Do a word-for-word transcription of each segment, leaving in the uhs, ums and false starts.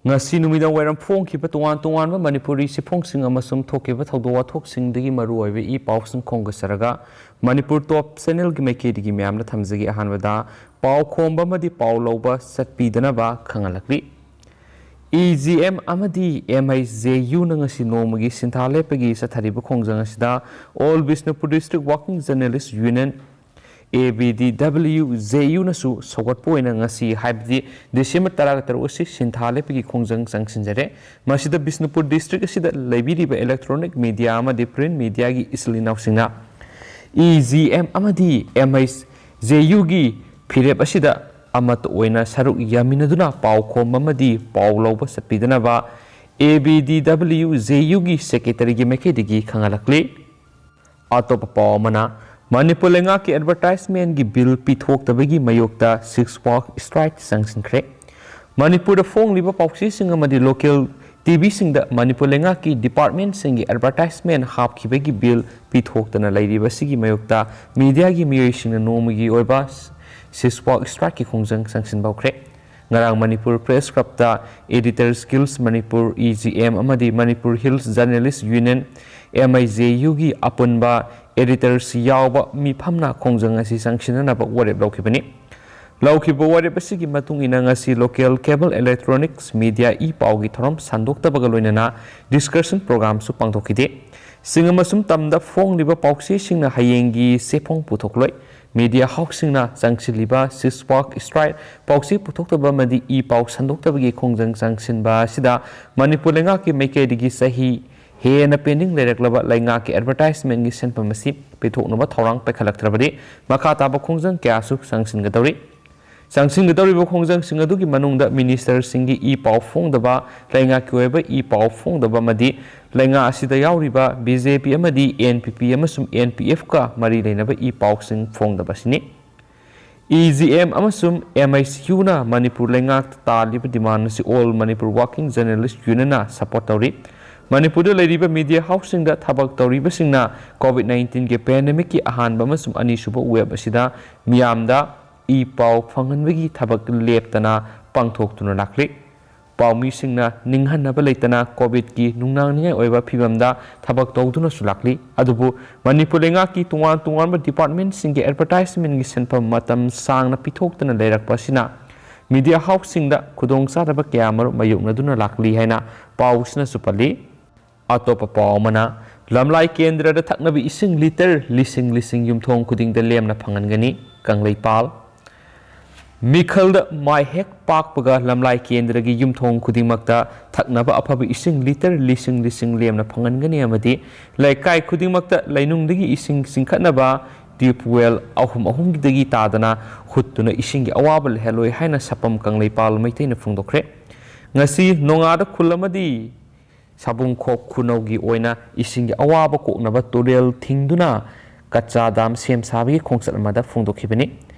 ꯉꯁꯤ ꯅꯨꯃꯤꯗꯥꯡ ꯋꯥꯏꯔꯝ ꯐꯣꯡꯈꯤꯕ ꯇꯣꯉꯥꯟ ꯇꯣꯉꯥꯟꯕ ꯃꯅꯤꯄꯨꯔꯤ ꯆꯦꯐꯣꯡꯁꯤꯡ ꯑꯃꯁꯨꯡ ꯊꯣꯛꯈꯤꯕ ꯊꯧꯗꯣꯛ ꯋꯥꯊꯣꯛꯁꯤꯡꯗꯒꯤ ꯃꯔꯨꯑꯣꯏꯕ ꯏ ꯄꯥꯎꯁꯤꯡ ꯈꯣꯝꯒꯠꯆꯔꯒ, ꯃꯅꯤꯄꯨꯔ ꯇꯣꯞ ꯆꯦꯅꯦꯜꯒꯤ ꯃꯥꯏꯀꯩꯗꯒꯤ ꯃꯌꯥꯝꯅ ꯊꯝꯖꯒꯦ꯫ ꯑꯍꯥꯟꯕꯗ ꯄꯥꯎ ꯈꯣꯝꯕ ꯑꯃꯗꯤ ꯄꯥꯎ ꯂꯧꯕ ꯆꯠꯄꯤꯗꯅꯕ ꯈꯪꯍꯜꯂꯛꯂꯤ꯫ ꯏ ꯖꯤ ꯑꯦꯝ ꯑꯃꯗꯤ ꯑꯦꯝ ꯑꯩꯆ ꯖꯦ ꯌꯨꯅ ꯉꯁꯤ ꯅꯣꯡꯃꯒꯤ ꯁꯤꯟꯊꯥ ꯂꯦꯞꯄꯒꯤ ꯆꯠꯊꯔꯤꯕ ꯈꯣꯡꯖꯪ ꯑꯁꯤꯗ All Bishnupur District Working Journalist Union, A B D W J U ꯅꯁꯨ ꯁꯧꯒꯠꯄ ꯑꯣꯏꯅ ꯉꯁꯤ, ꯍꯥꯏꯕꯗꯤ ꯗꯤꯁꯦꯝꯕꯔ ꯇꯔꯥꯇꯔꯨꯛ ꯑꯁꯤ ꯁꯤꯟꯊꯥ ꯂꯦꯞꯄꯒꯤ ꯈꯣꯡꯖꯪ ꯆꯪꯁꯤꯟꯖꯔꯦ꯫ ꯃꯁꯤꯗ ꯕꯤꯁꯅꯨꯄꯨꯔ ꯗꯤꯁꯇ꯭ꯔꯤꯛ ꯑꯁꯤꯗ ꯂꯩꯕꯤꯔꯤꯕ ꯏꯂꯦꯛꯇ꯭ꯔꯣꯅꯤꯛ ꯃꯤꯗꯤꯌꯥ ꯑꯃꯗꯤ ꯄ꯭ꯔꯤꯟꯠ ꯃꯤꯗꯤꯌꯥꯒꯤ ꯏꯆꯤꯜ ꯏꯅꯥꯎꯁꯤꯡꯅ ꯏ ꯖꯤ ꯑꯦꯝ ꯑꯃꯗꯤ ꯑꯦꯝ ꯑꯩꯆ ꯖꯦ ꯌꯨꯒꯤ ꯐꯤꯔꯦꯞ ꯑꯁꯤꯗ ꯑꯃꯠꯇ ꯑꯣꯏꯅ ꯁꯔꯨꯛ ꯌꯥꯃꯤꯟꯅꯗꯨꯅ ꯄꯥꯎ ꯈꯣꯝꯕ ꯑꯃꯗꯤ ꯄꯥꯎ ꯂꯧꯕ ꯆꯠꯄꯤꯗꯅꯕ A B D W J U ꯒꯤ ꯁꯦꯀ꯭ꯔꯦꯇꯔꯤꯒꯤ ꯃꯥꯏꯀꯩꯗꯒꯤ ꯈꯪꯍꯜꯂꯛꯂꯤ꯫ ꯑꯇꯣꯞꯄ ꯄꯥꯎ ꯑꯃꯅ, ꯃꯅꯤꯄꯨꯔ ꯂꯩꯉꯥꯛꯀꯤ ꯑꯦꯗꯚꯔꯇꯥꯏꯖꯃꯦꯟꯒꯤ ꯕꯤꯜ ꯄꯤꯊꯣꯛꯇꯕꯒꯤ ꯃꯥꯌꯣꯛꯇ ꯁꯤꯛꯁ ꯋꯥꯛ ꯁ꯭ꯇ꯭ꯔꯥꯏꯛ ꯆꯪꯁꯤꯟꯈ꯭ꯔꯦ꯫ ꯃꯅꯤꯄꯨꯔꯗ ꯐꯣꯡꯂꯤꯕ ꯄꯥꯎꯆꯦꯁꯤꯡ ꯑꯃꯗꯤ ꯂꯣꯀꯦꯜ ꯇꯤ ꯚꯤꯁꯤꯡꯗ ꯃꯅꯤꯄꯨꯔ ꯂꯩꯉꯥꯛꯀꯤ ꯗꯤꯄꯥꯔꯠꯃꯦꯟꯁꯤꯡꯒꯤ ꯑꯦꯗꯚꯔꯇꯥꯏꯖꯃꯦꯟ ꯍꯥꯞꯈꯤꯕꯒꯤ ꯕꯤꯜ ꯄꯤꯊꯣꯛꯇꯅ ꯂꯩꯔꯤꯕ ꯑꯁꯤꯒꯤ ꯃꯥꯌꯣꯛꯇ ꯃꯤꯗꯤꯌꯥꯒꯤ ꯃꯤꯑꯣꯏꯁꯤꯡꯅ ꯅꯣꯡꯃꯒꯤ ꯑꯣꯏꯕ ꯁꯤꯁꯋꯥꯛ ꯁ꯭ꯇ꯭ꯔꯥꯏꯛꯀꯤ ꯈꯣꯡꯖꯪ ꯆꯪꯁꯤꯟꯕ ꯍꯧꯈ꯭ꯔꯦ꯫ ꯉꯔꯥꯡ ꯃꯅꯤꯄꯨꯔ ꯄ꯭ꯔꯦꯁ ꯀ꯭ꯂꯕꯇ Editors Guild Manipur, E G M, ꯑꯃꯗꯤ Manipur Hills Journalist Union, M I J U ꯒꯤ ꯑꯄꯨꯟꯕ ꯑꯦꯗꯤꯇꯔꯁ ꯌꯥꯎꯕ ꯃꯤꯐꯝꯅ ꯈꯣꯡꯖꯪ ꯑꯁꯤ ꯆꯪꯁꯤꯟꯅꯅꯕ ꯋꯥꯔꯦꯞ ꯂꯧꯈꯤꯕꯅꯤ꯫ ꯂꯧꯈꯤꯕ ꯋꯥꯔꯦꯞ ꯑꯁꯤꯒꯤ ꯃꯇꯨꯡ ꯏꯟꯅ ꯉꯁꯤ local cable electronics media E ꯄꯥꯎꯒꯤ ꯊꯧꯔꯝ ꯁꯟꯗꯣꯛꯇꯕꯒ ꯂꯣꯏꯅꯅ ꯗꯤꯁꯀꯁꯟ ꯄ꯭ꯔꯣꯒ꯭ꯔꯥꯝꯁꯨ ꯄꯥꯡꯊꯣꯛꯈꯤꯗꯦ꯫ ꯆꯤꯡ ꯑꯃꯁꯨꯡ ꯇꯝꯗ ꯐꯣꯡꯂꯤꯕ ꯄꯥꯎꯆꯦꯁꯤꯡꯅ ꯍꯌꯦꯡꯒꯤ ꯆꯦꯐꯣꯡ ꯄꯨꯊꯣꯛꯂꯣꯏ꯫ ꯃꯤꯗꯤꯌꯥ ꯍꯥꯎꯁꯁꯤꯡꯅ ꯆꯪꯁꯤꯜꯂꯤꯕ ꯁꯤꯁꯋꯥꯛ ꯁ꯭ꯇ꯭ꯔꯥꯏꯛ ꯄꯥꯎꯆꯦ ꯄꯨꯊꯣꯛꯇꯕ ꯑꯃꯗꯤ ꯏ ꯄꯥꯎ ꯁꯟꯗꯣꯛꯇꯕꯒꯤ ꯈꯣꯡꯖꯪ ꯆꯪꯁꯤꯟꯕ ꯑꯁꯤꯗ ꯃꯅꯤꯄꯨꯔ ꯂꯩꯉꯥꯛꯀꯤ ꯃꯥꯏꯀꯩꯗꯒꯤ ꯆꯍꯤ ꯍꯦꯟꯅ ꯄꯦꯟꯗꯤꯡ ꯂꯩꯔꯛꯂꯕ ꯂꯩꯉꯥꯛꯀꯤ ꯑꯦꯗꯚꯔꯇꯥꯏꯖꯃꯦꯟꯒꯤ ꯁꯦꯟꯐꯝ ꯑꯁꯤ ꯄꯤꯊꯣꯛꯅꯕ ꯊꯧꯔꯥꯡ ꯄꯥꯏꯈꯠꯂꯛꯇ꯭ꯔꯕꯗꯤ ꯃꯈꯥ ꯇꯥꯕ ꯈꯣꯡꯖꯪ ꯀꯌꯥꯁꯨ ꯆꯪꯁꯤꯟꯒꯗꯧꯔꯤ꯫ ꯆꯪꯁꯤꯟꯒꯗꯧꯔꯤꯕ ꯈꯣꯡꯖꯪꯁꯤꯡ ꯑꯗꯨꯒꯤ ꯃꯅꯨꯡꯗ ꯃꯤꯅꯤꯁꯇꯔꯁꯤꯡꯒꯤ ꯏ ꯄꯥꯎ ꯐꯣꯡꯗꯕ, ꯂꯩꯉꯥꯛꯀꯤ ꯑꯣꯏꯕ ꯏ ꯄꯥꯎ ꯐꯣꯡꯗꯕ ꯑꯃꯗꯤ ꯂꯩꯉꯥꯛ ꯑꯁꯤꯗ ꯌꯥꯎꯔꯤꯕ B J P ꯑꯃꯗꯤ N P P ꯑꯃꯁꯨꯡ N P F ꯀ ꯃꯔꯤ ꯂꯩꯅꯕ ꯏ ꯄꯥꯎꯁꯤꯡ ꯐꯣꯡꯗꯕ ꯑꯁꯤꯅꯤ꯫ E G M ꯑꯃꯁꯨꯡ M I C U ꯅ ꯃꯅꯤꯄꯨꯔ ꯂꯩꯉꯥꯛꯇ ꯇꯥꯜꯂꯤꯕ ꯗꯤꯃꯥꯟ ꯑꯁꯤ All Manipur Working Journalist Union ꯅ ꯁꯄꯣꯔꯠ ꯇꯧꯔꯤ꯫ ꯃꯅꯤꯄꯨꯔꯗ ꯂꯩꯔꯤꯕ ꯃꯤꯗꯤꯌꯥ ꯍꯥꯎꯁꯁꯤꯡꯗ ꯊꯕꯛ ꯇꯧꯔꯤꯕꯁꯤꯡꯅ COVID nineteen ꯒꯤ ꯄꯦꯟꯗꯦꯃꯤꯛꯀꯤ ꯑꯍꯥꯟꯕ ꯑꯃꯁꯨꯡ ꯑꯅꯤꯁꯨꯕ ꯋꯦꯕ ꯑꯁꯤꯗ ꯃꯤꯌꯥꯝꯗ ꯏ ꯄꯥꯎ ꯐꯪꯍꯟꯕꯒꯤ ꯊꯕꯛ ꯂꯦꯞꯇꯅ ꯄꯥꯡꯊꯣꯛꯇꯨꯅ ꯂꯥꯛꯂꯤ꯫ ꯄꯥꯎꯃꯤꯁꯤꯡꯅ ꯅꯤꯡꯍꯟꯅꯕ ꯂꯩꯇꯅ ꯀꯣꯚꯤꯗꯀꯤ ꯅꯨꯡꯅꯥꯡꯅꯤꯡꯉꯥꯏ ꯑꯣꯏꯕ ꯐꯤꯕꯝꯗ ꯊꯕꯛ ꯇꯧꯗꯨꯅꯁꯨ ꯂꯥꯛꯂꯤ꯫ ꯑꯗꯨꯕꯨ ꯃꯅꯤꯄꯨꯔ ꯂꯩꯉꯥꯛꯀꯤ ꯇꯣꯉꯥꯟ ꯇꯣꯉꯥꯟꯕ ꯗꯤꯄꯥꯔꯠꯃꯦꯟꯠꯁꯤꯡꯒꯤ ꯑꯦꯗꯚꯔꯇꯥꯏꯖꯃꯦꯟꯠꯀꯤ ꯁꯦꯟꯐꯝ ꯃꯇꯝ ꯁꯥꯡꯅ ꯄꯤꯊꯣꯛꯇꯅ ꯂꯩꯔꯛꯄ ꯑꯁꯤꯅ ꯃꯤꯗꯤꯌꯥ ꯍꯥꯎꯁꯁꯤꯡꯗ ꯈꯨꯗꯣꯡꯆꯥꯗꯕ ꯀꯌꯥ ꯑꯃꯔꯣꯝ ꯃꯥꯌꯣꯛꯅꯗꯨꯅ ꯂꯥꯛꯂꯤ ꯍꯥꯏꯅ ꯄꯥꯎꯁꯤꯅꯁꯨ ꯄꯜꯂꯤ꯫ ꯑꯇꯣꯞꯄ ꯄꯥꯎ ꯑꯃꯅ, ꯂꯝꯂꯥꯏ ꯀꯦꯟꯗ꯭ꯔꯗ ꯊꯛꯅꯕ ꯏꯁꯤꯡ ꯂꯤꯇꯔ ꯂꯤꯁꯤꯡ ꯂꯤꯁꯤꯡ ꯌꯨꯝꯊꯣꯡ ꯈꯨꯗꯤꯡꯗ ꯂꯦꯝꯅ ꯐꯪꯍꯟꯒꯅꯤ, ꯀꯪꯂꯩꯄꯥꯜ꯫ ꯃꯤꯈꯜꯗ ꯃꯥꯏ ꯍꯦꯛ ꯄꯥꯛꯄꯒ ꯂꯝꯂꯥꯏ ꯀꯦꯟꯗ꯭ꯔꯒꯤ ꯌꯨꯝꯊꯣꯡ ꯈꯨꯗꯤꯡꯃꯛꯇ ꯊꯛꯅꯕ ꯑꯐꯕ ꯏꯁꯤꯡ ꯂꯤꯇꯔ ꯂꯤꯁꯤꯡ ꯂꯤꯁꯤꯡ ꯂꯦꯝꯅ ꯐꯪꯍꯟꯒꯅꯤ ꯑꯃꯗꯤ ꯂꯩꯀꯥꯏ ꯈꯨꯗꯤꯡꯃꯛꯇ ꯂꯩꯅꯨꯡꯗꯒꯤ ꯏꯁꯤꯡ ꯆꯤꯡꯈꯠꯅꯕ ꯇ꯭ꯌꯨꯕꯋꯦꯜ ꯑꯍꯨꯝ ꯑꯍꯨꯝꯒꯤꯗꯒꯤ ꯇꯥꯗꯅ ꯍꯨꯠꯇꯨꯅ ꯏꯁꯤꯡꯒꯤ ꯑꯋꯥꯕ ꯂꯩꯍꯜꯂꯣꯏ ꯍꯥꯏꯅ ꯁꯥꯄꯝ ꯀꯪꯂꯩꯄꯥꯜ ꯃꯩꯇꯩꯅ ꯐꯣꯡꯗꯣꯛꯈ꯭ꯔꯦ꯫ ꯉꯁꯤ ꯅꯣꯡꯉꯥꯗ ꯈꯨꯜ ꯑꯃꯗꯤ ꯁꯥꯕꯨꯡꯈꯣꯛ ꯈꯨꯅꯧꯒꯤ ꯑꯣꯏꯅ ꯏꯁꯤꯡꯒꯤ ꯑꯋꯥꯕ ꯀꯣꯛꯅꯕ ꯇꯨꯔꯦꯜ ꯊꯤꯡꯗꯨꯅ ꯀꯆꯥ ꯗꯥꯝ ꯁꯦꯝ ꯁꯥꯕꯒꯤ ꯈꯣꯡꯆꯠ ꯑꯃꯗ ꯐꯣꯡꯗꯣꯛꯈꯤꯕꯅꯤ꯫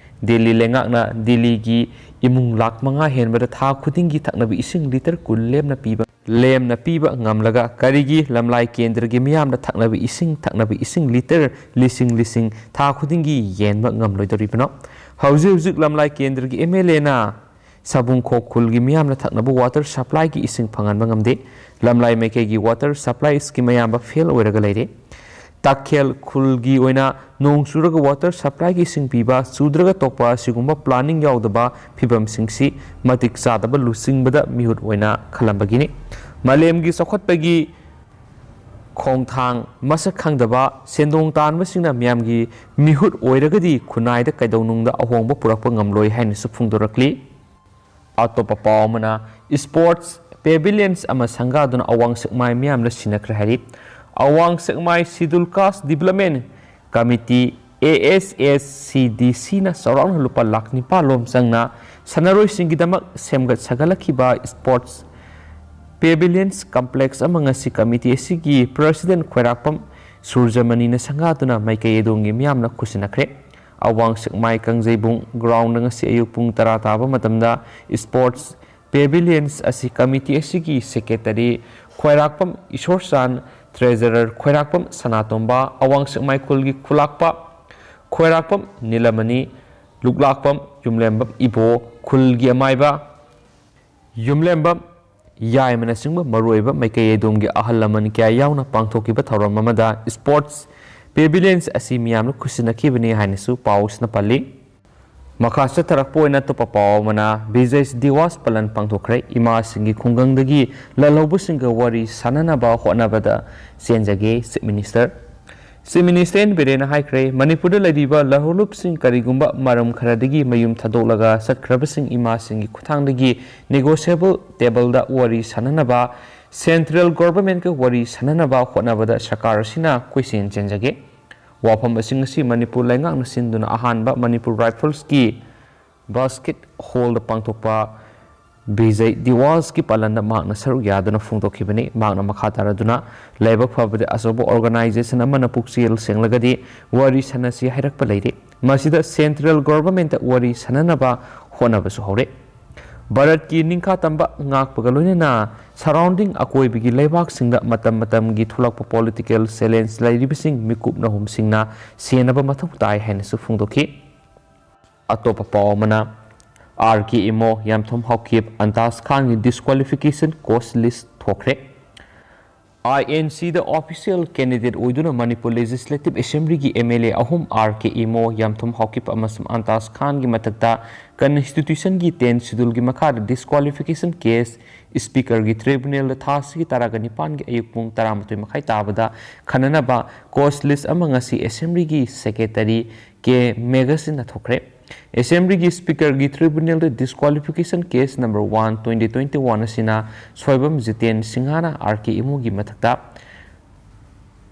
ꯗꯤꯜꯂꯤ ꯂꯩꯉꯥꯛꯅ ꯗꯤꯜꯂꯤꯒꯤ ꯏꯃꯨꯡ ꯂꯥꯈ ꯃꯉꯥ ꯍꯦꯟꯕꯗ ꯊꯥ ꯈꯨꯗꯤꯡꯒꯤ ꯊꯛꯅꯕ ꯏꯁꯤꯡ ꯂꯤꯇꯔ ꯀꯨꯟ ꯂꯦꯝꯅ ꯄꯤꯕ, ꯂꯦꯝꯅ ꯄꯤꯕ ꯉꯝꯂꯒ ꯀꯔꯤꯒꯤ ꯂꯝꯂꯥꯏ ꯀꯦꯟꯗ꯭ꯔꯒꯤ ꯃꯤꯌꯥꯝꯅ ꯊꯛꯅꯕ ꯏꯁꯤꯡ, ꯊꯛꯅꯕ ꯏꯁꯤꯡ ꯂꯤꯇꯔ ꯂꯤꯁꯤꯡ ꯂꯤꯁꯤꯡ ꯊꯥ ꯈꯨꯗꯤꯡꯒꯤ ꯌꯦꯟꯕ ꯉꯝꯂꯣꯏꯗꯧꯔꯤꯕꯅꯣ? ꯍꯧꯖꯤꯛ ꯍꯧꯖꯤꯛ ꯂꯝꯂꯥꯏ ꯀꯦꯟꯗ꯭ꯔꯒꯤ ꯑꯦꯝ ꯑꯦꯜ ꯑꯦꯅ ꯁꯥꯕꯨꯡꯈꯣꯛ ꯈꯨꯜꯒꯤ ꯃꯤꯌꯥꯝꯅ ꯊꯛꯅꯕ ꯋꯥꯇꯔ ꯁꯄ꯭ꯂꯥꯏꯒꯤ ꯏꯁꯤꯡ ꯐꯪꯍꯟꯕ ꯉꯝꯗꯦ꯫ ꯂꯝꯂꯥꯏ ꯃꯥꯏꯀꯩꯒꯤ ꯋꯥꯇꯔ ꯁꯄ꯭ꯂꯥꯏ ꯁ꯭ꯀꯤꯝ ꯑꯌꯥꯝꯕ ꯐꯦꯜ ꯑꯣꯏꯔꯒ ꯂꯩꯔꯦ꯫ ꯇꯥꯛꯈꯦꯜ ꯈꯨꯜꯒꯤ ꯑꯣꯏꯅ ꯅꯣꯡ ꯆꯨꯔꯒ ꯋꯥꯇꯔ ꯁꯄ꯭ꯂꯥꯏꯒꯤ ꯏꯁꯤꯡ ꯄꯤꯕ, ꯆꯨꯗ꯭ꯔꯒ ꯇꯣꯛꯄ ꯑꯁꯤꯒꯨꯝꯕ ꯄ꯭ꯂꯥꯅꯤꯡ ꯌꯥꯎꯗꯕ ꯐꯤꯕꯝꯁꯤꯡꯁꯤ ꯃꯇꯤꯛ ꯆꯥꯗꯕ ꯂꯨꯆꯤꯡꯕꯗ ꯃꯤꯍꯨꯠ ꯑꯣꯏꯅ ꯈꯜꯂꯝꯕꯒꯤꯅꯤ꯫ ꯃꯥꯂꯦꯝꯒꯤ ꯆꯥꯎꯈꯠꯄꯒꯤ ꯈꯣꯡꯊꯥꯡ ꯃꯁꯛ ꯈꯪꯗꯕ ꯁꯦꯟꯗꯣꯡ ꯇꯥꯟꯕꯁꯤꯡꯅ ꯃꯤꯌꯥꯝꯒꯤ ꯃꯤꯍꯨꯠ ꯑꯣꯏꯔꯒꯗꯤ ꯈꯨꯟꯅꯥꯏꯗ ꯀꯩꯗꯧꯅꯨꯡꯗ ꯑꯍꯣꯡꯕ ꯄꯨꯔꯛꯄ ꯉꯝꯂꯣꯏ ꯍꯥꯏꯅꯁꯨ ꯐꯣꯡꯗꯣꯔꯛꯂꯤ꯫ ꯑꯇꯣꯞꯄ ꯄꯥꯎ ꯑꯃꯅ, ꯁ꯭ꯄꯣꯔꯠꯁ ꯄꯦꯚꯤꯂꯤꯌꯟꯁ ꯑꯃ ꯁꯪꯒꯥꯗꯨꯅ ꯑꯋꯥꯡ ꯁꯦꯛꯃꯥꯏ ꯃꯤꯌꯥꯝꯗ ꯁꯤꯟꯅꯈ꯭ꯔꯦ ꯍꯥꯏꯔꯤ꯫ ꯑꯋꯥꯡ ꯁꯦꯛꯃꯥꯏ ꯁꯤꯗꯨꯜ ꯀꯥꯁ development committee, A S S C ꯗꯤ ꯁꯤꯅ ꯆꯥꯎꯔꯥꯛꯅ ꯂꯨꯄꯥ ꯂꯥꯈ ꯅꯤꯄꯥꯜ ꯂꯣꯝ ꯆꯪꯅ ꯁꯥꯟꯅꯔꯣꯏꯁꯤꯡꯒꯤꯗꯃꯛ ꯁꯦꯝꯒꯠ ꯁꯥꯒꯠꯂꯛꯈꯤꯕ ꯁ꯭ꯄꯣꯔꯠꯁ ꯄꯦꯚꯤꯂꯤꯌꯟꯁ ꯀꯝꯄ꯭ꯂꯦꯛꯁ ꯑꯃ ꯉꯁꯤ ꯀꯃꯤꯇꯤ ꯑꯁꯤꯒꯤ ꯄ꯭ꯔꯁꯤꯗꯦꯟꯠ ꯈ꯭ꯋꯥꯏꯔꯥꯛꯄꯝ ꯁꯨꯔꯖꯃꯅꯤꯅ ꯁꯪꯒꯥꯗꯨꯅ ꯃꯥꯏꯀꯩ ꯑꯗꯣꯝꯒꯤ ꯃꯤꯌꯥꯝꯅ ꯈꯨꯠꯁꯤꯟꯅꯈ꯭ꯔꯦ꯫ ꯑꯋꯥꯡ ꯁꯦꯛꯃꯥꯏ ꯀꯥꯡꯖꯩꯕꯨꯡ ꯒ꯭ꯔꯥꯎꯟꯗ ꯉꯁꯤ ꯑꯌꯨꯛ ꯄꯨꯡ ꯇꯔꯥ ꯇꯥꯕ ꯃꯇꯝꯗ ꯁ꯭ꯄꯣꯔꯠꯁ ꯄꯦꯚꯤꯂꯤꯌꯟꯁ ꯑꯁꯤ ꯀꯃꯤꯇꯤ ꯑꯁꯤꯒꯤ ꯁꯦꯀ꯭ꯔꯦꯇꯔꯤ ꯈ꯭ꯋꯥꯏꯔꯥꯛꯄꯝ ꯏꯁꯣꯔꯆꯥꯟ, ꯇ꯭ꯔꯦꯖꯔꯔ ꯈ꯭ꯋꯥꯏꯔꯥꯛꯄꯝ ꯁꯅꯥꯇꯣꯝꯕ, ꯑꯋꯥꯡ ꯁꯦꯛꯃꯥꯏ ꯈꯨꯜꯒꯤ ꯈꯨꯂꯥꯛꯄ ꯈ꯭ꯋꯥꯏꯔꯥꯛꯄꯝ ꯅꯤꯂꯃꯅꯤ, ꯂꯨꯛꯂꯥꯛꯄꯝ ꯌꯨꯝꯂꯦꯝꯕꯝ ꯏꯕꯣ, ꯈꯨꯜꯒꯤ ꯑꯃꯥꯏꯕ ꯌꯨꯝꯂꯦꯝꯕꯝ ꯌꯥꯏꯃꯅꯆꯤꯡꯕ ꯃꯔꯨꯑꯣꯏꯕ ꯃꯥꯏꯀꯩ ꯑꯗꯣꯝꯒꯤ ꯑꯍꯜ ꯂꯃꯟ ꯀꯌꯥ ꯌꯥꯎꯅ ꯄꯥꯡꯊꯣꯛꯈꯤꯕ ꯊꯧꯔꯝ ꯑꯃꯗ sports pavilions ꯑꯁꯤ ꯃꯤꯌꯥꯝꯅ ꯈꯨꯠꯁꯤꯟꯅꯈꯤꯕꯅꯤ ꯍꯥꯏꯅꯁꯨ ꯄꯥꯎꯁꯤꯅ ꯄꯜꯂꯤ꯫ ꯃꯈꯥ ꯆꯠꯊꯔꯛꯄ ꯑꯣꯏꯅ ꯑꯇꯣꯞꯄ ꯄꯥꯎ ꯑꯃꯅ, ꯕꯤꯖꯩ ꯗꯤꯋꯥꯁ ꯄꯥꯂꯟ ꯄꯥꯡꯊꯣꯛꯈ꯭ꯔꯦ, ꯏꯃꯥꯁꯤꯡꯒꯤ ꯈꯨꯡꯒꯪꯗꯒꯤ ꯂꯥꯜꯍꯧꯕꯁꯤꯡꯒ ꯋꯥꯔꯤ ꯁꯥꯟꯅꯅꯕ ꯍꯣꯠꯅꯕꯗ ꯆꯦꯟꯖꯒꯦ, Chief Minister꯫ Chief Minister N ꯕꯤꯔꯦꯟꯅ ꯍꯥꯏꯈ꯭ꯔꯦ, ꯃꯅꯤꯄꯨꯔꯗ ꯂꯩꯔꯤꯕ ꯂꯥꯜꯍꯧꯂꯨꯞꯁꯤꯡ ꯀꯔꯤꯒꯨꯝꯕ ꯃꯔꯝ ꯈꯔꯗꯒꯤ ꯃꯌꯨꯝ ꯊꯥꯗꯣꯛꯂꯒ ꯆꯠꯈ꯭ꯔꯕꯁꯤꯡ ꯏꯃꯥꯁꯤꯡꯒꯤ ꯈꯨꯠꯊꯥꯡꯗꯒꯤ negotiable tableꯗ ꯋꯥꯔꯤ ꯁꯥꯟꯅꯅꯕ, central governmentꯀ ꯋꯥꯔꯤ ꯁꯥꯟꯅꯅꯕ ꯍꯣꯠꯅꯕꯗ ꯁꯔꯀꯥꯔ ꯑꯁꯤꯅ ꯀꯣꯏꯆꯦꯟ ꯆꯦꯟꯖꯒꯦ꯫ ꯋꯥꯐꯝ ꯑꯁꯤꯡ ꯑꯁꯤ ꯃꯅꯤꯄꯨꯔ ꯂꯩꯉꯥꯛꯅ ꯁꯤꯟꯗꯨꯅ ꯑꯍꯥꯟꯕ ꯃꯅꯤꯄꯨꯔ Riflesꯀꯤ basket hallꯗ ꯄꯥꯡꯊꯣꯛꯄ ꯕꯤꯖꯩ ꯗꯤꯋꯥꯁꯀꯤ ꯄꯥꯂꯟꯗ ꯃꯍꯥꯛꯅ ꯁꯔꯨꯛ ꯌꯥꯗꯨꯅ ꯐꯣꯡꯗꯣꯛꯈꯤꯕꯅꯤ꯫ ꯃꯍꯥꯛꯅ ꯃꯈꯥ ꯇꯥꯔꯗꯨꯅ, ꯂꯥꯏꯕꯛ ꯐꯕꯗꯤ ꯑꯆꯧꯕ organization ꯑꯃꯅ ꯄꯨꯛꯆꯦꯜ ꯁꯦꯡꯂꯒꯗꯤ ꯋꯥꯔꯤ ꯁꯥꯟꯅꯁꯤ ꯍꯥꯏꯔꯛꯄ ꯂꯩꯔꯦ꯫ ꯃꯁꯤꯗ central governmentꯇ ꯋꯥꯔꯤ ꯁꯥꯟꯅꯅꯕ ꯍꯣꯠꯅꯕꯁꯨ ꯍꯧꯔꯦ꯫ ꯚꯥꯔꯠꯀꯤ ꯅꯤꯡꯈꯥ ꯇꯝꯕ ꯉꯥꯛꯄꯒ ꯂꯣꯏꯅꯅ surrounding ꯑꯀꯣꯏꯕꯒꯤ ꯂꯩꯕꯥꯛꯁꯤꯡꯗ ꯃꯇꯝ ꯃꯇꯝꯒꯤ ꯊꯣꯛꯂꯛꯄ political challenge ꯂꯩꯔꯤꯕꯁꯤꯡ ꯃꯤꯀꯨꯞ ꯅꯍꯨꯝꯁꯤꯡꯅ ꯁꯦꯟꯅꯕ ꯃꯊꯧ ꯇꯥꯏ ꯍꯥꯏꯅꯁꯨ ꯐꯣꯡꯗꯣꯛꯈꯤ꯫ ꯑꯇꯣꯞꯄ ꯄꯥꯎ ꯑꯃꯅ, ꯑꯥꯔ ꯀꯦ ꯏꯃꯣ, ꯌꯥꯝꯊꯣꯝ ꯍꯥꯎꯀꯤꯞ, ꯑꯟꯇꯥꯖ ꯈꯥꯟꯒꯤ disqualification cause list ꯊꯣꯛꯈ꯭ꯔꯦ꯫ ꯑꯥꯏ ꯑꯦꯟ ꯁꯤꯗ official candidate ꯑꯣꯏꯗꯨꯅ Manipur Legislative Assemblyꯒꯤ M L A ꯑꯍꯨꯝ, ꯑꯥꯔ ꯀꯦ ꯏꯃꯣ, ꯌꯥꯝꯊꯣꯝ ꯍꯥꯎꯀꯤꯞ ꯑꯃꯁꯨꯡ ꯑꯟꯇꯥꯖ ꯈꯥꯟꯒꯤ ꯃꯊꯛꯇ Constitutionꯒꯤ tenth Schedule ꯒꯤ ꯃꯈꯥꯗ disqualification case, Speakerꯒꯤ tribunalꯗ ꯊꯥ ꯑꯁꯤꯒꯤ ꯇꯔꯥꯒ ꯅꯤꯄꯥꯟꯒꯤ ꯑꯌꯨꯛ ꯄꯨꯡ ꯇꯔꯥꯃꯥꯊꯣꯏ ꯃꯈꯥꯏ ꯇꯥꯕꯗ ꯈꯟꯅꯅꯕ cause list ꯑꯃ ꯉꯁꯤ Assemblyꯒꯤ Secretary ꯀꯦ ꯃꯦꯒꯁꯤꯟꯅ ꯊꯣꯛꯈ꯭ꯔꯦ꯫ Assemblyꯒꯤ Speakerꯒꯤ tribunalꯗ disqualification case number one twenty twenty-one ꯑꯁꯤꯅ ꯁꯣꯏꯕꯝ ꯖꯤꯇꯦꯟ ꯁꯤꯡꯍꯅ ꯑꯥꯔ ꯀꯦ ꯏꯃꯣꯒꯤ ꯃꯊꯛꯇ,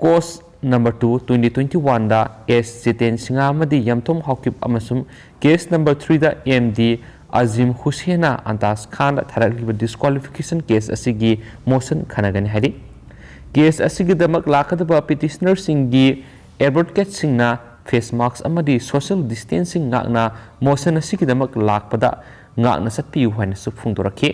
cause number two twenty twenty-oneꯗ ꯑꯦꯁ ꯖꯤꯇꯦꯟ ꯁꯤꯡꯍ ꯑꯃꯗꯤ ꯌꯥꯝꯊꯣꯝ ꯍꯥꯎꯀꯤꯞ ꯑꯃꯁꯨꯡ case number threeꯗ ꯑꯦꯝ ꯗꯤ ꯑꯖꯤꯝ ꯍꯨꯁꯦꯟꯅ ꯑꯟꯇꯥꯖ ꯈꯥꯟꯗ ꯊꯥꯔꯛꯂꯤꯕ disqualification case ꯑꯁꯤꯒꯤ motion ꯈꯟꯅꯒꯅꯤ ꯍꯥꯏꯔꯤ꯫ Case ꯑꯁꯤꯒꯤꯗꯃꯛ ꯂꯥꯛꯀꯗꯕ petitionerꯁꯤꯡꯒꯤ advocateꯁꯤꯡꯅ face mask ꯑꯃꯗꯤ social distancing ꯉꯥꯛꯅ motion ꯑꯁꯤꯒꯤꯗꯃꯛ ꯂꯥꯛꯄꯗ ꯉꯥꯛꯅ ꯆꯠꯄꯤꯌꯨ ꯍꯥꯏꯅꯁꯨ ꯐꯣꯡꯗꯣꯔꯛꯈꯤ꯫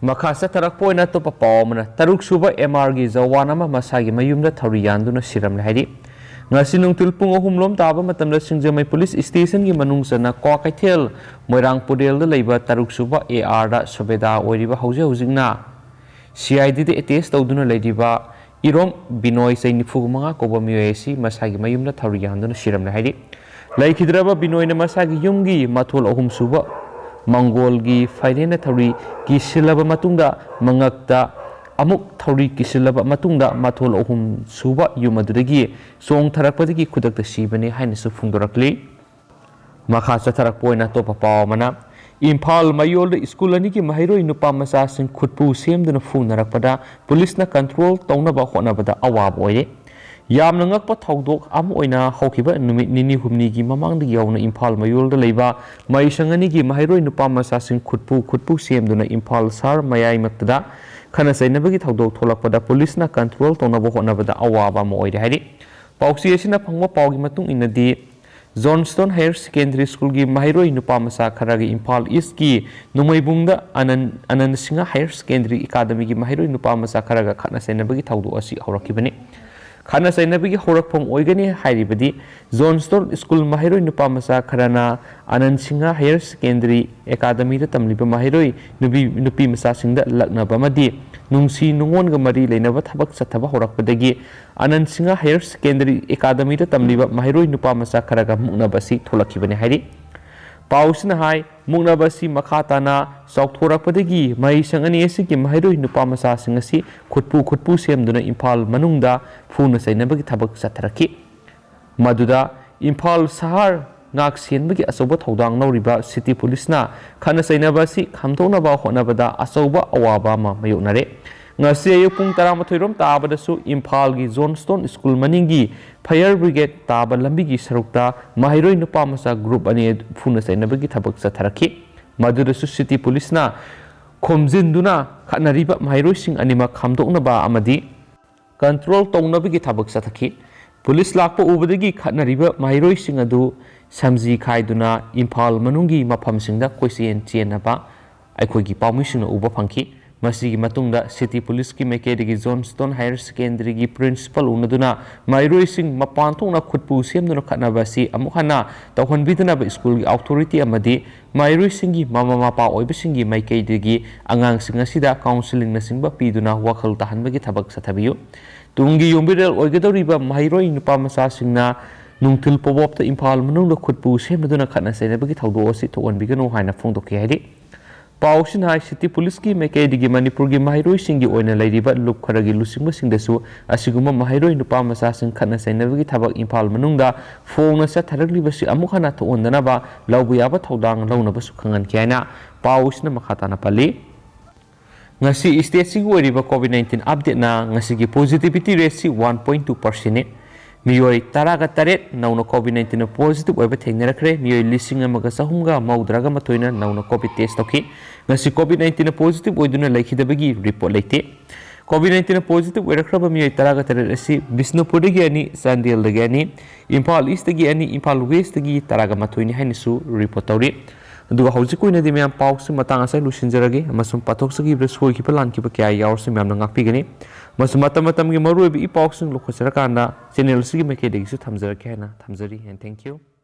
ꯃꯈꯥ ꯆꯠꯊꯔꯛꯄ ꯑꯣꯏꯅ ꯑꯇꯣꯞꯄ ꯄꯥꯎ ꯑꯃꯅ, ꯇꯔꯨꯛ ꯁꯨꯕ ꯑꯦꯝ ꯑꯥꯔꯒꯤ ꯖꯋꯥꯟ ꯑꯃ ꯃꯁꯥꯒꯤ ꯃꯌꯨꯝꯗ ꯊꯧꯔꯤ ꯌꯥꯟꯗꯨꯅ ꯁꯤꯔꯝꯂꯦ ꯍꯥꯏꯔꯤ꯫ ꯉꯁꯤ ꯅꯨꯡꯊꯤꯜ ꯄꯨꯡ ꯑꯍꯨꯝ ꯂꯣꯝ ꯇꯥꯕ ꯃꯇꯝꯗ ꯁꯤꯡꯖꯃꯩ ꯄꯨꯂꯤꯁ ꯁ꯭ꯇꯦꯁꯟꯒꯤ ꯃꯅꯨꯡ ꯆꯟꯅ ꯀ꯭ꯋꯥꯀꯩꯊꯦꯜ ꯃꯣꯏꯔꯥꯡ ꯄꯨꯔꯦꯜꯗ ꯂꯩꯕ ꯇꯔꯨꯛ ꯁꯨꯕ ꯑꯦ ꯑꯥꯔꯗ ꯁꯨꯕꯦꯗꯥ ꯑꯣꯏꯔꯤꯕ ꯍꯧꯖꯤꯛ ꯍꯧꯖꯤꯛꯅ ꯁꯤ ꯑꯥꯏ ꯗꯤꯗ ꯑꯦꯇꯦꯁ ꯇꯧꯗꯨꯅ ꯂꯩꯔꯤꯕ ꯏꯔꯣꯝ ꯕꯤꯅꯣꯏ, ꯆꯍꯤ ꯅꯤꯐꯨ ꯃꯉꯥ ꯀꯧꯕ ꯃꯤꯑꯣꯏ ꯑꯁꯤ ꯃꯁꯥꯒꯤ ꯃꯌꯨꯝꯗ ꯊꯧꯔꯤ ꯌꯥꯟꯗꯨꯅ ꯁꯤꯔꯝꯂꯦ ꯍꯥꯏꯔꯤ꯫ ꯂꯩꯈꯤꯗ꯭ꯔꯕ ꯕꯤꯅꯣꯏꯅ ꯃꯁꯥꯒꯤ ꯌꯨꯝꯒꯤ ꯃꯊꯣꯜ ꯑꯍꯨꯝ ꯁꯨꯕ ꯃꯪꯒꯣꯜꯒꯤ ꯐꯥꯏꯔꯦꯟꯅ ꯊꯧꯔꯤ ꯀꯤꯁꯤꯜꯂꯕ ꯃꯇꯨꯡꯗ ꯃꯉꯛꯇ ꯑꯃꯨꯛ ꯊꯧꯔꯤ ꯀꯤꯁꯤꯜꯂꯕ ꯃꯇꯨꯡꯗ ꯃꯊꯣꯜ ꯑꯍꯨꯝ ꯁꯨꯕ ꯌꯨꯝ ꯑꯗꯨꯗꯒꯤ ꯆꯣꯡꯊꯔꯛꯄꯗꯒꯤ ꯈꯨꯗꯛꯇ ꯁꯤꯕꯅꯤ ꯍꯥꯏꯅꯁꯨ ꯐꯣꯡꯗꯣꯔꯛꯂꯤ꯫ ꯃꯈꯥ ꯆꯠꯊꯔꯛꯄ ꯑꯣꯏꯅ ꯑꯇꯣꯞꯄ ꯄꯥꯎ ꯑꯃꯅ, ꯏꯝꯐꯥꯜ ꯃꯌꯣꯜꯗ ꯁ꯭ꯀꯨꯜ ꯑꯅꯤꯒꯤ ꯃꯍꯩꯔꯣꯏ ꯅꯨꯄꯥ ꯃꯆꯥꯁꯤꯡ ꯈꯨꯠꯄꯨ ꯁꯦꯝꯗꯨꯅ ꯐꯨꯅꯔꯛꯄꯗ ꯄꯨꯂꯤꯁꯅ ꯀꯟꯇ꯭ꯔꯣꯜ ꯇꯧꯅꯕ ꯍꯣꯠꯅꯕꯗ ꯑꯋꯥꯕ ꯑꯣꯏꯔꯦ꯫ ꯌꯥꯝꯅ ꯉꯛꯄ ꯊꯧꯗꯣꯛ ꯑꯃ ꯑꯣꯏꯅ ꯍꯧꯈꯤꯕ ꯅꯨꯃꯤꯠ ꯅꯤꯅꯤ ꯍꯨꯝꯅꯤꯒꯤ ꯃꯃꯥꯡꯗꯒꯤ ꯍꯧꯅ ꯏꯝꯐꯥꯜ ꯃꯌꯣꯜꯗ ꯂꯩꯕ ꯃꯍꯩꯁꯪ ꯑꯅꯤꯒꯤ ꯃꯍꯩꯔꯣꯏ ꯅꯨꯄꯥ ꯃꯆꯥꯁꯤꯡ ꯈꯨꯠꯄꯨ ꯈꯨꯠꯄꯨ ꯁꯦꯝꯗꯨꯅ ꯏꯝꯐꯥꯜ ꯁꯍꯔ ꯃꯌꯥꯏꯃꯛꯇꯗ ꯈꯠꯅ ꯆꯩꯅꯕꯒꯤ ꯊꯧꯗꯣꯛ ꯊꯣꯛꯂꯛꯄꯗ ꯄꯨꯂꯤꯁꯅ ꯀꯟꯇ꯭ꯔꯣꯜ ꯇꯧꯅꯕ ꯍꯣꯠꯅꯕꯗ ꯑꯋꯥꯕ ꯑꯃ ꯑꯣꯏꯔꯦ ꯍꯥꯏꯔꯤ꯫ ꯄꯥꯎꯆꯦ ꯑꯁꯤꯅ ꯐꯪꯕ ꯄꯥꯎꯒꯤ ꯃꯇꯨꯡ ꯏꯟꯅꯗꯤ, ꯖꯣꯟꯁꯇꯣꯟ ꯍꯥꯌꯔ ꯁꯦꯀꯦꯟꯗꯔꯤ ꯁ꯭ꯀꯨꯜꯒꯤ ꯃꯍꯩꯔꯣꯏ ꯅꯨꯄꯥ ꯃꯆꯥ ꯈꯔꯒ ꯏꯝꯐꯥꯜ ꯏꯁꯀꯤ ꯅꯣꯡꯃꯩꯕꯨꯡꯗ ꯑꯅꯟ-, ꯑꯅꯟ ꯁꯤꯡꯍ ꯍꯥꯌꯔ ꯁꯦꯀꯦꯟꯗꯔꯤ ꯑꯦꯀꯥꯗꯃꯤꯒꯤ ꯃꯍꯩꯔꯣꯏ ꯅꯨꯄꯥ ꯃꯆꯥ ꯈꯔꯒ ꯈꯠꯅ ꯆꯩꯅꯕꯒꯤ ꯊꯧꯗꯣꯛ ꯑꯁꯤ ꯍꯧꯔꯛꯈꯤꯕꯅꯤ꯫ ꯈꯠꯅ ꯆꯩꯅꯕꯒꯤ ꯍꯧꯔꯛꯐꯝ ꯑꯣꯏꯒꯅꯤ ꯍꯥꯏꯔꯤꯕꯗꯤ, ꯖꯣꯟꯁꯇꯣꯟ ꯁ꯭ꯀꯨꯜ ꯃꯍꯩꯔꯣꯏ ꯅꯨꯄꯥ ꯃꯆꯥ ꯈꯔꯅ ꯑꯅꯟ ꯁꯤꯡꯍ ꯍꯥꯌꯔ ꯁꯦꯀꯦꯟꯗꯔꯤ ꯑꯦꯀꯥꯗꯃꯤꯗ ꯇꯝꯂꯤꯕ ꯃꯍꯩꯔꯣꯏ ꯅꯨꯄꯤ, ꯅꯨꯄꯤ ꯃꯆꯥꯁꯤꯡꯗ ꯂꯛꯅꯕ ꯑꯃꯗꯤ ꯅꯨꯡꯁꯤ ꯅꯨꯡꯉꯣꯟꯒ ꯃꯔꯤ ꯂꯩꯅꯕ ꯊꯕꯛ ꯆꯠꯊꯕ ꯍꯧꯔꯛꯄꯗꯒꯤ ꯑꯅꯟ ꯁꯤꯡꯍ ꯍꯥꯌꯔ ꯁꯦꯀꯦꯟꯗꯔꯤ ꯑꯦꯀꯥꯗꯃꯤꯗ ꯇꯝꯂꯤꯕ ꯃꯍꯩꯔꯣꯏ ꯅꯨꯄꯥ ꯃꯆꯥ ꯈꯔꯒ ꯃꯨꯛꯅꯕ ꯑꯁꯤ ꯊꯣꯛꯂꯛꯈꯤꯕꯅꯤ ꯍꯥꯏꯔꯤ꯫ ꯄꯥꯎꯁꯤꯅ ꯍꯥꯏ, ꯃꯨꯛꯅꯕ ꯑꯁꯤ ꯃꯈꯥ ꯇꯥꯅ ꯆꯥꯎꯊꯣꯔꯛꯄꯗꯒꯤ ꯃꯍꯩꯁꯪ ꯑꯅꯤ ꯑꯁꯤꯒꯤ ꯃꯍꯩꯔꯣꯏ ꯅꯨꯄꯥ ꯃꯆꯥꯁꯤꯡ ꯑꯁꯤ ꯈꯨꯠꯄꯨ ꯈꯨꯠꯄꯨ ꯁꯦꯝꯗꯨꯅ ꯏꯝꯐꯥꯜ ꯃꯅꯨꯡꯗ ꯐꯨꯅ ꯆꯩꯅꯕꯒꯤ ꯊꯕꯛ ꯆꯠꯊꯔꯛꯈꯤ꯫ ꯃꯗꯨꯗ ꯏꯝꯐꯥꯜ ꯁꯍꯔ ꯉꯥꯛ ꯁꯦꯟꯕꯒꯤ ꯑꯆꯧꯕ ꯊꯧꯗꯥꯡ ꯂꯧꯔꯤꯕ ꯁꯤꯇꯤ ꯄꯨꯂꯤꯁꯅ ꯈꯠꯅ ꯆꯩꯅꯕ ꯑꯁꯤ ꯈꯥꯝꯗꯣꯛꯅꯕ ꯍꯣꯠꯅꯕꯗ ꯑꯆꯧꯕ ꯑꯋꯥꯕ ꯑꯃ ꯃꯥꯌꯣꯛꯅꯔꯦ꯫ ꯉꯁꯤ ꯑꯌꯨꯛ ꯄꯨꯡ ꯇꯔꯥꯃꯥꯊꯣꯏ ꯔꯣꯝ ꯇꯥꯕꯗꯁꯨ ꯏꯝꯐꯥꯜꯒꯤ ꯖꯣꯟꯁꯇꯣꯟ ꯁ꯭ꯀꯨꯜ ꯃꯅꯤꯡꯒꯤ ꯐꯥꯌꯔ ꯕ꯭ꯔꯤꯒꯦꯗ ꯇꯥꯕ ꯂꯝꯕꯤꯒꯤ ꯁꯔꯨꯛꯇ ꯃꯍꯩꯔꯣꯏ ꯅꯨꯄꯥ ꯃꯆꯥ ꯒ꯭ꯔꯨꯞ ꯑꯅꯤ ꯐꯨꯅ ꯆꯩꯅꯕꯒꯤ ꯊꯕꯛ ꯆꯠꯊꯔꯛꯈꯤ꯫ ꯃꯗꯨꯗꯁꯨ ꯁꯤꯇꯤ ꯄꯨꯂꯤꯁꯅ ꯈꯣꯝꯖꯤꯟꯗꯨꯅ ꯈꯠꯅꯔꯤꯕ ꯃꯍꯩꯔꯣꯏꯁꯤꯡ ꯑꯅꯤꯃꯛ ꯈꯥꯝꯗꯣꯛꯅꯕ ꯑꯃꯗꯤ ꯀꯟꯇ꯭ꯔꯣꯜ ꯇꯧꯅꯕꯒꯤ ꯊꯕꯛ ꯆꯠꯊꯈꯤ꯫ ꯄꯨꯂꯤꯁ ꯂꯥꯛꯄ ꯎꯕꯗꯒꯤ ꯈꯠꯅꯔꯤꯕ ꯃꯍꯩꯔꯣꯏꯁꯤꯡ ꯑꯗꯨ ꯁꯝꯖꯤ ꯈꯥꯏꯗꯨꯅ ꯏꯝꯐꯥꯜ ꯃꯅꯨꯡꯒꯤ ꯃꯐꯝꯁꯤꯡꯗ ꯀꯣꯏꯆꯦꯟ ꯆꯦꯟꯅꯕ ꯑꯩꯈꯣꯏꯒꯤ ꯄꯥꯎꯃꯤꯁꯤꯡꯅ ꯎꯕ ꯐꯪꯈꯤ꯫ ꯃꯁꯤꯒꯤ ꯃꯇꯨꯡꯗ ꯁꯤꯇꯤ ꯄꯨꯂꯤꯁꯀꯤ ꯃꯥꯏꯀꯩꯗꯒꯤ ꯖꯣꯟꯁꯇꯣꯟ ꯍꯥꯌꯔ ꯁꯦꯀꯦꯟꯗꯔꯤꯒꯤ ꯄ꯭ꯔꯤꯟꯁꯤꯄꯥꯜ ꯎꯅꯗꯨꯅ ꯃꯍꯩꯔꯣꯏꯁꯤꯡ ꯃꯄꯥꯟ ꯊꯣꯛꯅ ꯈꯨꯠꯄꯨ ꯁꯦꯝꯗꯨꯅ ꯈꯠꯅꯕ ꯑꯁꯤ ꯑꯃꯨꯛ ꯍꯟꯅ ꯇꯧꯍꯟꯕꯤꯗꯅꯕ ꯁ꯭ꯀꯨꯜꯒꯤ ꯑꯣꯊꯣꯔꯤꯇꯤ ꯑꯃꯗꯤ ꯃꯍꯩꯔꯣꯏꯁꯤꯡꯒꯤ ꯃꯃꯥ ꯃꯄꯥ ꯑꯣꯏꯕꯁꯤꯡꯒꯤ ꯃꯥꯏꯀꯩꯗꯒꯤ ꯑꯉꯥꯡꯁꯤꯡ ꯑꯁꯤꯗ ꯀꯥꯎꯟꯁꯤꯂꯤꯡꯅꯆꯤꯡꯕ ꯄꯤꯗꯨꯅ ꯋꯥꯈꯜ ꯇꯥꯍꯟꯕꯒꯤ ꯊꯕꯛ ꯆꯠꯊꯕꯤꯌꯨ꯫ ꯇꯨꯡꯒꯤ ꯌꯨꯝꯕꯤꯔꯦꯜ ꯑꯣꯏꯒꯗꯧꯔꯤꯕ ꯃꯍꯩꯔꯣꯏ ꯅꯨꯄꯥ ꯃꯆꯥꯁꯤꯡꯅ ꯅꯨꯡꯊꯤꯜ ꯄꯣꯕꯣꯞꯇ ꯏꯝꯐꯥꯜ ꯃꯅꯨꯡꯗ ꯈꯨꯠꯄꯨ ꯁꯦꯝꯅꯗꯨꯅ ꯈꯠꯅ ꯆꯩꯅꯕꯒꯤ ꯊꯧꯗꯣꯛ ꯑꯁꯤ ꯊꯣꯛꯍꯟꯕꯤꯒꯅꯨ ꯍꯥꯏꯅ ꯐꯣꯡꯗꯣꯛꯈꯤ ꯍꯥꯏꯔꯤ꯫ ꯄꯥꯎꯁꯤꯅ ꯍꯥꯏ, ꯁꯤꯇꯤ ꯄꯨꯂꯤꯁꯀꯤ ꯃꯥꯏꯀꯩꯗꯒꯤ ꯃꯅꯤꯄꯨꯔꯒꯤ ꯃꯍꯩꯔꯣꯏꯁꯤꯡꯒꯤ ꯑꯣꯏꯅ ꯂꯩꯔꯤꯕ ꯂꯨꯞ ꯈꯔꯒꯤ ꯂꯨꯆꯤꯡꯕꯁꯤꯡꯗꯁꯨ ꯑꯁꯤꯒꯨꯝꯕ ꯃꯍꯩꯔꯣꯏ ꯅꯨꯄꯥ ꯃꯆꯥꯁꯤꯡ ꯈꯠꯅ ꯆꯩꯅꯕꯒꯤ ꯊꯕꯛ ꯏꯝꯐꯥꯜ ꯃꯅꯨꯡꯗ ꯐꯣꯡꯅ ꯆꯠꯊꯔꯛꯂꯤꯕꯁꯤ ꯑꯃꯨꯛ ꯍꯟꯅ ꯊꯣꯛꯍꯟꯗꯅꯕ ꯂꯧꯕ ꯌꯥꯕ ꯊꯧꯗꯥꯡ ꯂꯧꯅꯕꯁꯨ ꯈꯪꯍꯟꯈꯤ ꯍꯥꯏꯅ ꯄꯥꯎꯁꯤꯅ ꯃꯈꯥ ꯇꯥꯅ ꯄꯜꯂꯤ꯫ ꯉꯁꯤ ꯁ꯭ꯇꯦꯠꯁꯤꯒꯤ ꯑꯣꯏꯔꯤꯕ ꯀꯣꯚꯤꯗ ꯅꯥꯏꯟꯇꯤꯟ ꯑꯞꯗꯦꯠꯅ ꯉꯁꯤꯒꯤ ꯄꯣꯖꯤꯇꯤꯚꯤꯇꯤ ꯔꯦꯠꯁꯤ ꯋꯥꯟ ꯄꯣꯏꯟ ꯇꯨ ꯄꯥꯔꯁꯦꯟꯅꯤ꯫ ꯃꯤꯑꯣꯏ ꯇꯔꯥꯒ ꯇꯔꯦꯠ ꯅꯧꯅ ꯀꯣꯚꯤꯗ ꯅꯥꯏꯟꯇꯤꯟꯅ ꯄꯣꯖꯤꯇꯤꯚ ꯑꯣꯏꯕ ꯊꯦꯡꯅꯔꯛꯈ꯭ꯔꯦ꯫ ꯃꯤꯑꯣꯏ ꯂꯤꯁꯤꯡ ꯑꯃꯒ ꯆꯍꯨꯝꯒ ꯃꯧꯗ꯭ꯔꯥꯒ ꯃꯥꯊꯣꯏꯅ ꯅꯧꯅ ꯀꯣꯚꯤꯗ ꯇꯦꯁ ꯇꯧꯈꯤ꯫ ꯉꯁꯤ ꯀꯣꯚꯤꯗ ꯅꯥꯏꯟꯇꯤꯟꯅ ꯄꯣꯖꯤꯇꯤꯚ ꯑꯣꯏꯗꯨꯅ ꯂꯩꯈꯤꯗꯕꯒꯤ ꯔꯤꯄꯣꯔꯠ ꯂꯩꯇꯦ꯫ ꯀꯣꯚꯤꯗ ꯅꯥꯏꯟꯇꯤꯟꯅ ꯄꯣꯖꯤꯇꯤꯚ ꯑꯣꯏꯔꯛꯈ꯭ꯔꯕ ꯃꯤꯑꯣꯏ ꯇꯔꯥꯒ ꯇꯔꯦꯠ ꯑꯁꯤ ꯕꯤꯁꯅꯨꯄꯨꯔꯗꯒꯤ ꯑꯅꯤ, ꯆꯥꯟꯗꯦꯜꯗꯒꯤ ꯑꯅꯤ, ꯏꯝꯐꯥꯜ ꯏꯁꯇꯒꯤ ꯑꯅꯤ, ꯏꯝꯐꯥꯜ ꯋꯦꯁꯇꯒꯤ ꯇꯔꯥꯒ ꯃꯥꯊꯣꯏꯅꯤ ꯍꯥꯏꯅꯁꯨ ꯔꯤꯄꯣꯔꯠ ꯇꯧꯔꯤ꯫ ꯑꯗꯨꯒ ꯍꯧꯖꯤꯛꯀꯤ ꯑꯣꯏꯅꯗꯤ ꯃꯌꯥꯝ ꯄꯥꯎꯁꯤ ꯃꯇꯥꯡ ꯑꯁꯤꯗ ꯂꯣꯏꯁꯤꯟꯖꯔꯒꯦ, ꯑꯃꯁꯨꯡ ꯄꯥꯊꯣꯛꯆꯈꯤꯕꯗ ꯁꯣꯏꯈꯤꯕ ꯂꯥꯟꯈꯤꯕ ꯀꯌꯥ ꯌꯥꯎꯔꯁꯨ ꯃꯌꯥꯝꯅ ꯉꯥꯛꯄꯤꯒꯅꯤ꯫ ꯑꯃꯁꯨꯡ ꯃꯇꯝ ꯃꯇꯝꯒꯤ ꯃꯔꯨꯑꯣꯏꯕ ꯏ ꯄꯥꯎꯁꯤꯡ ꯂꯧꯈꯠꯆꯔꯀꯥꯟꯗ ꯆꯦꯅꯦꯜ ꯑꯁꯤꯒꯤ ꯃꯥꯏꯀꯩꯗꯒꯤꯁꯨ ꯊꯝꯖꯔꯛꯀꯦ ꯍꯥꯏꯅ ꯊꯝꯖꯔꯤ꯫ And thank you.